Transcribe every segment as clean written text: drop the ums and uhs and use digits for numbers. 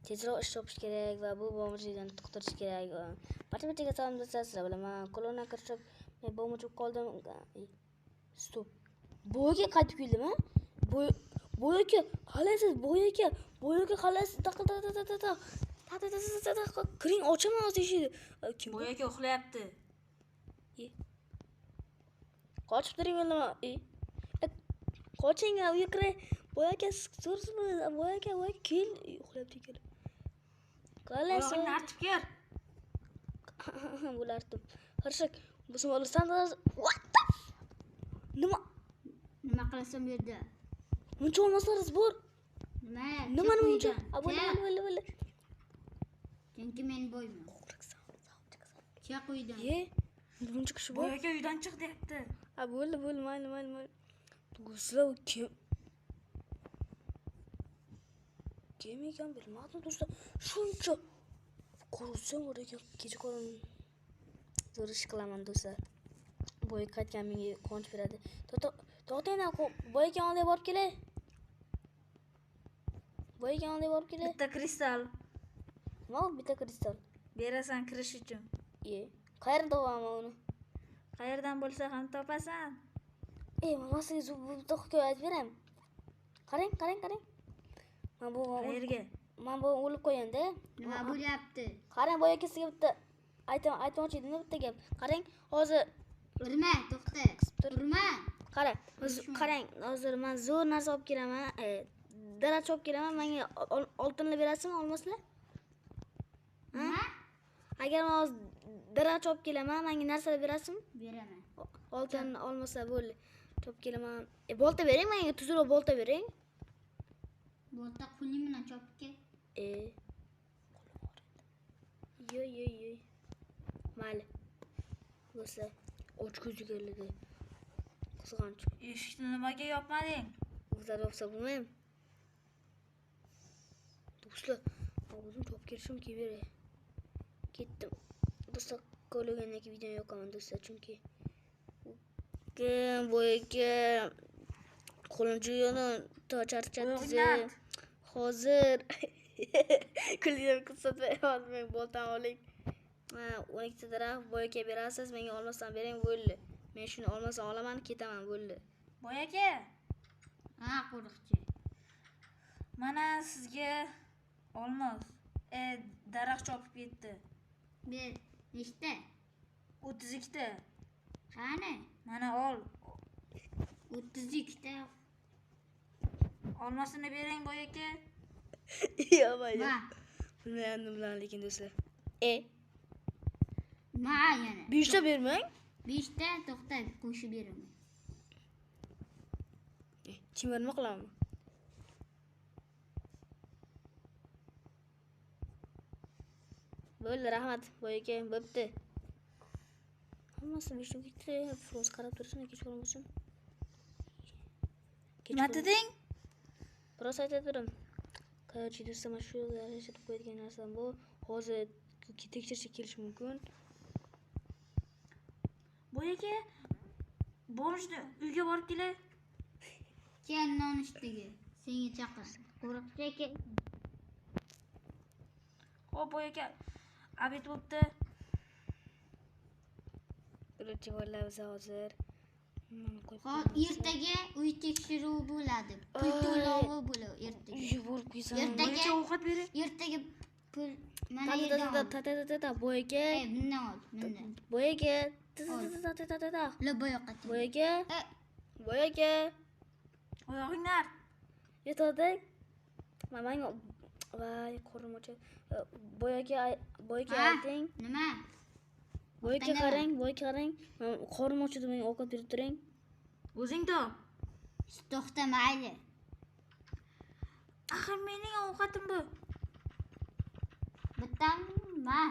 Tezroq ish topish kerak va bu bomjlikdan qutilish kerak. Barcha-barchaga salom do'stlar, sizlar bilan men Kolona Kirchhoff. Men bomj bo'lib qoldim. Stop. Boyga qaytib keldimi? Boyga qalaysiz, boyga, boyga qalaysiz? Taq taq taq taq taq. Taq taq taq taq taq. Kiring, ochaman hozir eshikni. Kim? Boyga uxlayapti. Qochib turing o'lima. Qoching, uyga kiray. Boy aka, zo'rsizmi? Boy aka, boy kel. Uxlayapti ekan. Qalaysiz? Oyog'ingni artib ker. Bo'lardim. Qarashak, bu olsam, what the? Nima? Nima qilasan bu yerda? Muncha olmaslaringiz bor. Nima? Nima muncha? A bo'ldi, bo'ldi, bo'ldi. Chunki men boyman. Chiq uydan. Ye, buncha kishi bor. Boy aka uydan chiq deyapti. A bo'ldi, bo'ldi, mayli, mayli, mayli. Do'stlar, kim? Kim ekan bilmadim do'stlar. Shuncha ko'rsam bor ekan, kecha qorin zo'r ish qilaman do'stlar. Boy qaytgan menga quvonch beradi. To'xtang, boy aka oldiga borib kelay. Boy aka oldiga borib kelay. Bitta kristal. Nima u bitta kristal? Berasan kirish uchun. Qayerdan topaman uni? Qayerdan bo'lsa ham topasan. Men sizga bitta hikoya aytib beraman. Qarang, qarang, qarang. Men bu qayerga? Men bu o'lib qo'yanda. Nima bo'lyapti? Qarang, boy aka sizga bitta aytmoqchi edim bitta gap. Qarang, hozir urma, to'xta. Urma. Qarang, qarang, hozir men zo'r narsa olib kelaman. Daraxt olib kelaman, menga oltinlar berasizmi, olmaslar? Nima? Agar men hozir daraxt olib kelaman, menga narsalar berasizmi? Beraman. Oltin olmasa bo'ldi. Chopib kelaman. Bolta bering menga, tuzukroq bolta bering. Bolta qo'ling bilan chopib kel. Yo yo yo. Mayli. Bo'lsa, och ko'zi keldi. Qizg'anch. Eshikni nimaga yopmading? O'zlar yopsa bo'lmaymi? Do'stlar, o'zim chopib kelishim kerak. Ketdim. Do'stlar, ko'rgandan keyin videoni yoqaman do'stlar, chunki kim boyga qo'lim juyoni charchatdi. Hozir kulgim ko'rsatmay hozir men boltani oling. Ha, 12 ta daraxt boyga berasiz, menga olmasdan bering bo'ldi. Men shuni olmasam olaman, ketaman bo'ldi. Boy aka. Ha, qo'riqchi. Mana sizga olmos. Daraxt chopib ketdi. Ber, nechta? 32 ta. Qani? Mana ol. 32 ta. Olmasini bering boy aka. Yo'q, boy. Bilmayman bilan lekin do'stlar. Ma yana. 5 ta bermang. 5 ta to'xta, qo'shib beraman. Kimlar nima qilaman? Bo'ldi, rahmat boy aka, bo'pti. Hammasi 5 ta ketdi. Froz qarab tursin, kechqurun bo'lsin. Nima deding? Biroz aytib turim. Короче, do'stlar, mana shu yashirib qo'yadigan narsam bu. Hozir tekshirishga kelish mumkin. Boy aka, bomjni uyga borib kelay. Kel nonushtaga, senga chaqir. Qo'riqchi aka. Xo'p, boy aka, obed bo'pti. Короче, bolalar hozir. Hop, ertaga uy tekshiruvi bo'ladi. Pul to'lovi bo'ladi ertaga. Uyga borib kelsam. Ertaga ovqat bering. Ertaga pul mana yerdan. Ta ta ta ta ta boy aka. Bundan ol, bundan. Boy aka. Ta ta ta ta ta ta. La boy aka. Boy aka. Boy aka. Oyog'ingni art. Yetadi. Menga voy, qo'lim ochadi. Boy aka, boy aka ayting. Nima? Boy aka qarang, boy aka qarang. Men qo'lim ochadi, menga ovqat berib turing. O'zing top. To'xta, mayli. Axir mening ovqatim bu. Bittami? Ma.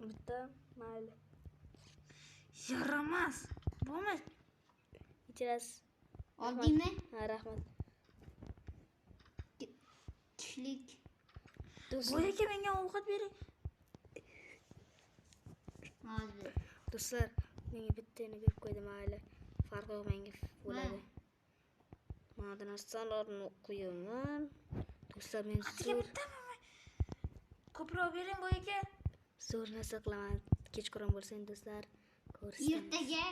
Bitta, mayli. Yaramas. Bo'lmaydi. Kechirasiz. Oldingmi? Ha, rahmat. Tushlik. Boy aka menga ovqat bering. Hozir. Do'stlar, menga bittani berib qo'ydi, mayli. Farqi yo'q, menga bo'ladi. Mana narsalarni qo'yaman. Do'stlar, men Atiga zo'r bittami? Ko'proq bering boy aka. Zo'r narsa qilaman. Kechqurun bo'lsa endi do'stlar, ko'rsin. Ertaga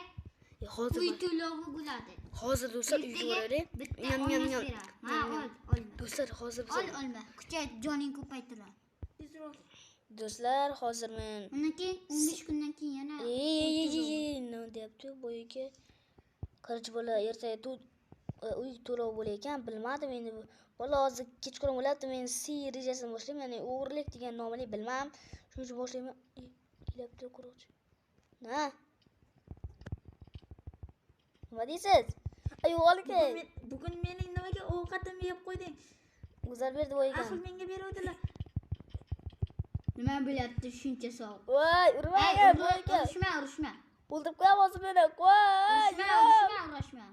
Hozir uy to'lovi bo'ladi. Hozir do'stlar uyga Ertaga boraylik. bitta Nyam nyam olma nyam. beradi. Ha, ol, olma. Do'stlar, hozir biz Ol, olma. Kuchayt, joning ko'paytiradi. Tezroq. Do'stlar, hozir men Undan keyin 15 kundan keyin yana Ey, nima deyapti bu aka? Qirch bola ertaga uy to'lov bo'lar ekan, bilmadim endi. Bola hozir kechqurun bo'lyapti, men si rejasini boshlayman, ya'ni o'g'irlik degan nomini bilmam. Shuning uchun boshlayman. Kelyapti qo'riqchi. Na? Nima deysiz? Ay, yo'qolki. Bugun mening nimaga ovqatimni yeb qo'yding? O'zlar berdi voy ekan. Axir menga beruvdilar. Nima bo'lyapti shuncha sovuq? Voy, urmang, voy aka. Urushma, urushma. O'ldirib qo'yamiz hozir meni. Qo'y. Urushma, urushma, urushma.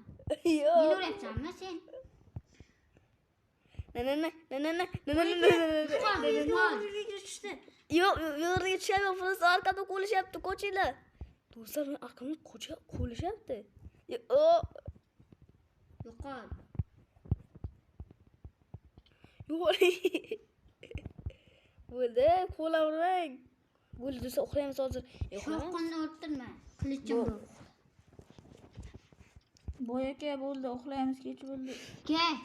Yo'q. Meni uryapsanmi sen? Na na na na na na na na na na. O'g'irlikka tushdi. Yo'q, yo'lga tushyapman, просто arqamda qo'lishyapti, qochinglar. Do'stlar, men arqamda qo'lishyapti. Yo'q. Yo'qol. Yo'q. Bo'ldi, qo'lab urmang. Bo'ldi, do'stlar, uxlaymiz hozir. Shovqinni o'ltirma. Qilichim bor. Boy aka bo'ldi, uxlaymiz, kech bo'ldi. Kel.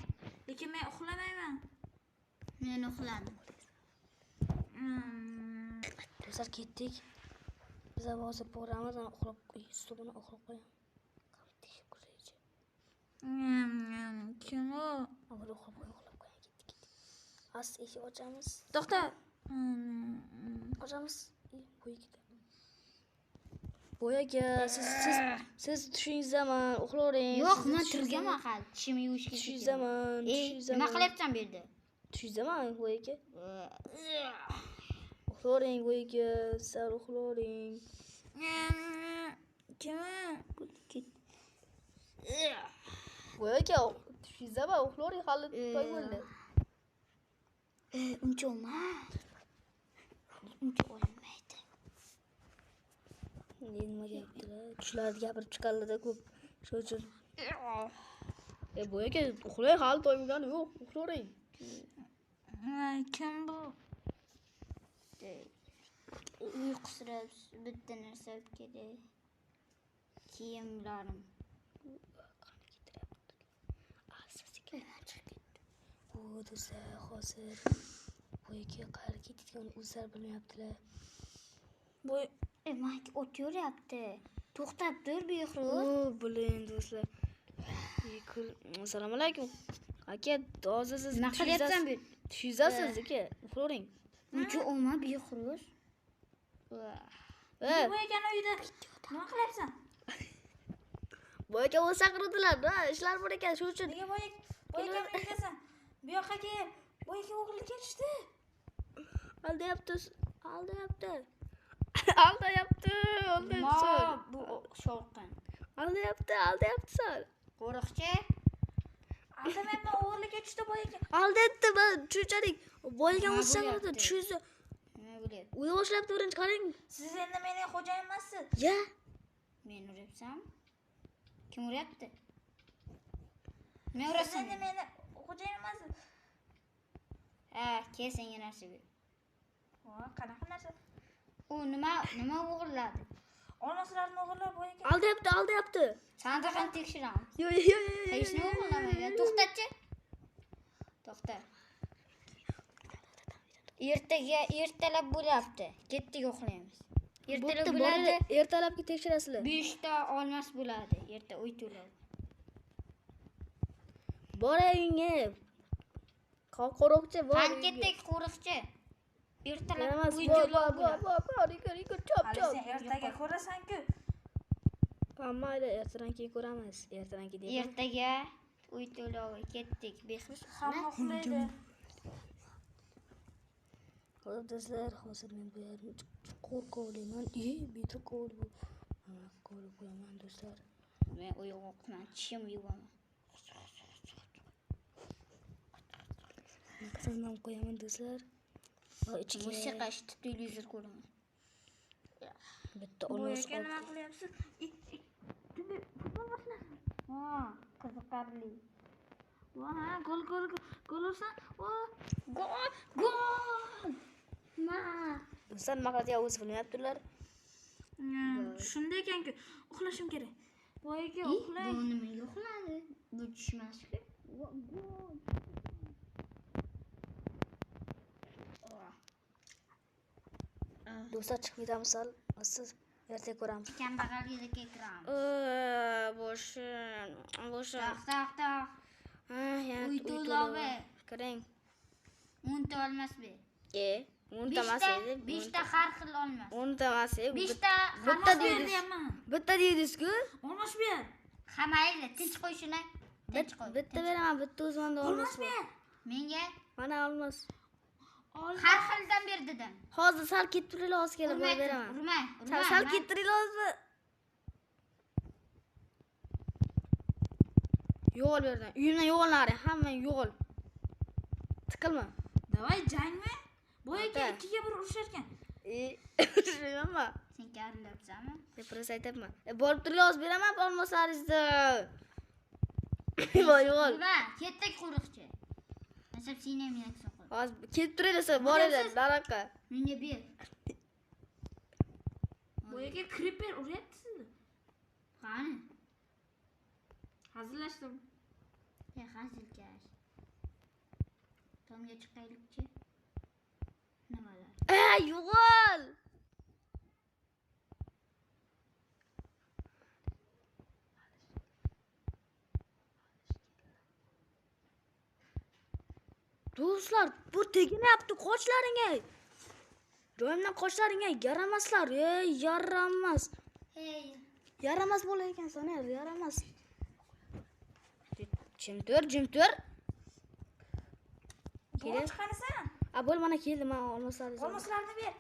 Lekin men uxlamayman. Men uxladim. Do'stlar, ketdik. Biz hozir boramiz, ana uxlab, stolni uxlab qo'yamiz. Tekshirib ko'raychi. Kim u? Avval uxlab qo'y, uxlab qo'y, ketdik, ketdik. As eshik ochamiz. To'xta. Ochamiz. Bo'y ketdi. Boy aka, siz tushingizdaman, uxlavering. Yo'q, men turganman hali. Tishimni yuvishga Tushingizdaman, tushingizdaman. Nima qilyapsan bu yerda? Tushingizdaman, boy aka. Uxlavering, boy aka, sal uxlavering. Kim? Boy aka, tushingizdaman, uxlavering, hali tong bo'ldi. Uncha olma. Uncha olmaydi. Nima gapdilar? Tushlarni gapirib chiqarlar-da ko'p. Shu uchun. Boy aka, uxlang, hali tong bo'lgani yo'q, uxlavering. Kim bu? Uyqusirab bitta narsa olib keldi. Kiyimlarim. Qani ketiryapti? Asta-sekin chiqib ketdi. O, do'stlar, hozir boy aka qayerga ketayotganini o'zlari bilmayaptilar. Boy Mak ot yuryapti. To'xtab tur, Behruz. O, blin, do'stlar. Assalomu alaykum. Aka, hozir siz Nima qilyapsan bu? Tushingizsiz aka, uxlavering. Uncha olma, Behruz. Boy akani uyda nima qilyapsan? Boy aka o'zi chaqirdilar, ha, ishlar bor ekan, shuning uchun. Nega boy akani uydasan? Bu yoqqa kel. Boy aka o'g'irlikka tushdi. Aldayapti, aldayapti. Aldayapti, aldayapti. Bu shovqin. Aldayapti, aldayapti sal. Qo'riqchi. Aldamayapman, o'g'irlikka tushdi boy aka. Aldatdi, ben tushunchalik. Boy aka o'zi chaqirdi, tushunsa. Nima bo'lyapti? O'zi boshlabdi birinchi, qarang. Siz endi mening xo'jayim emassiz. Ya. Men uryapsam? Kim uryapti? Men urasan. Siz endi meni xo'jayim emassiz. Ha, kel senga narsa ber. Voy, qanaqa narsa? U nima o'g'irladi? Olmaslarni o'g'irlab boy aka. Aldayapti, aldayapti. Sandiqni tekshiramiz. Yo'q, yo'q, yo'q. Hech nima o'g'irlamagan. To'xtatchi. To'xta. Ertaga ertalab bo'lyapti. Ketdik, uxlaymiz. Ertalab bo'ladi. Ertalabki tekshirasizlar. 5 ta olmas bo'ladi. Erta uy to'lov. Bor uyingga. Qo'riqchi bor. Qani ketdik, qo'riqchi. Ertalab uy Bor, to'lov bor, bo'ladi. bor, bor, yur, chop, chop. Hali sen ertaga ko'rasan-ku. Mayli, ertadan keyin ko'ramiz. Ertadan keyin deyman. Ertaga uy to'lovi ketdik. Behruz Hamma uxlaydi. Xo'p, do'stlar, hozir men bu yerni chuqur kovlayman. Bitta kovlab, kovlab qo'yaman, do'stlar. Men uyg'oqman, tishim yuvaman. Qizimdan qo'yaman, do'stlar. Va ichiga Musiqa eshitib televizor ko'raman. Bitta Boy olmos aka nima qilyapsiz? Futbol boshlandi. Ha, qiziqarli. Va, gol gol gol ursan. Do'stlar, nima qiladigan o'zi bilmayaptilar. Shunday ekan-ku, uxlashim kerak. Boyagi uxlay. Bu nimaga uxladi? Bu tushmas-ku. Do'stlar, chiqib ketamiz sal. Siz ertaga ko'ramiz. Kambag'alga kiramiz. Boshim, boshim. To'xta, to'xta. Ha, yana Uy to'lovi. Kiring. 10 ta olmas ber. 10 ta emas edi. 5 ta har xil olmas. 10 ta emas edi. 5 ta bitta Ber deyapman. Bitta deydiz-ku. Olmos ber. Ha, mayli, tinch qo'y shuni. Tinch qo'y. Bitta beraman, bitta o'zimda olmos Olmos bor. ber. Menga Mana olmos. har xildan ber dedim. Hozir sal ketib turinglar, hozir kelib Urma, beraman. urma, urma. Sal ketib turinglar hozir. Yo'g'ol bu yerdan. Uyimdan yo'g'ol nari, hammang yo'g'ol. Tiqilma. Davay jangmi? Boyagi Ota. 2ga 1 urushar ekan. Urushmaymanmi? Sen karilabsanmi? Pres aytyapman. Borib turinglar, hozir beraman olmoslaringizni. Voy yo'g'ol. Urma, ketdik qo'riqchi. Nasib seni ham yakson qo'y. Hozir ketib turinglar, sizlar boringlar daraxtga. Menga ber. Boyagi creeper uryapti sizni. Qani? Hazillashdim. Ya hazilkash. Tomga chiqaylikchi. Nimalar? Yo'g'ol. Do'stlar, bu teginyapti, qochlaring ey. Joyimdan qochlaring ey, yaramaslar, ey, yaramas. Hey. Yaramas bola ekansan, ey, yaramas. Jim tur, jim tur. Bo'l chiqarasan. A, bo'l, mana keldi, mana olmoslarni. Olmoslarni ber.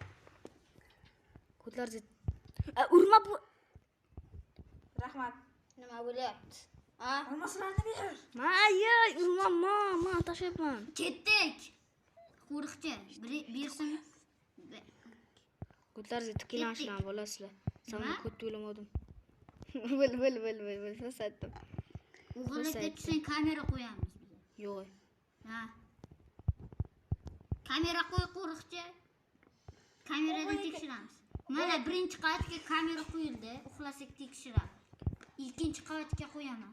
Ko'tlar zid. Urma bu. Rahmat. Nima bo'lyapti? Ha? Olmoslarni ber. Ma, ey, urma, ma, ma, tashlayapman. Ketdik. Qo'riqchi, bersin. Ko'tlar zid kelan shular bolasizlar. Sen Nima? ko't to'lamadim. Bil, bil, bil, bil, bil, siz aytdim. O'g'irlikka tushsang kamera qo'yamiz biz. Yo'q. Ha. Kamera qo'y qo'riqchi. Kameradan tekshiramiz. Mana birinchi qavatga kamera qo'yildi. Uxlasak tekshiradi. Ikkinchi qavatga qo'yaman.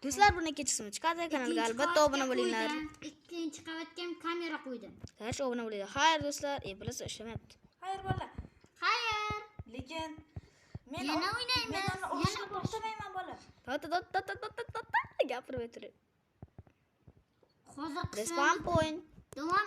Do'stlar, buni ikkinchi qismi chiqadi. Kanalga albatta obuna bo'linglar. Ikkinchi qavatga ham kamera qo'ydim. Qarshi obuna bo'linglar. Xayr do'stlar, bilasiz ishlamayapti. Xayr bola. Xayr. Lekin men Yana o'ynaymiz. Men uni urushga to'xtamayman bola. Ta ta ta ta ta ta ta gapirib o'tiring. Hozir Respawn point. Davom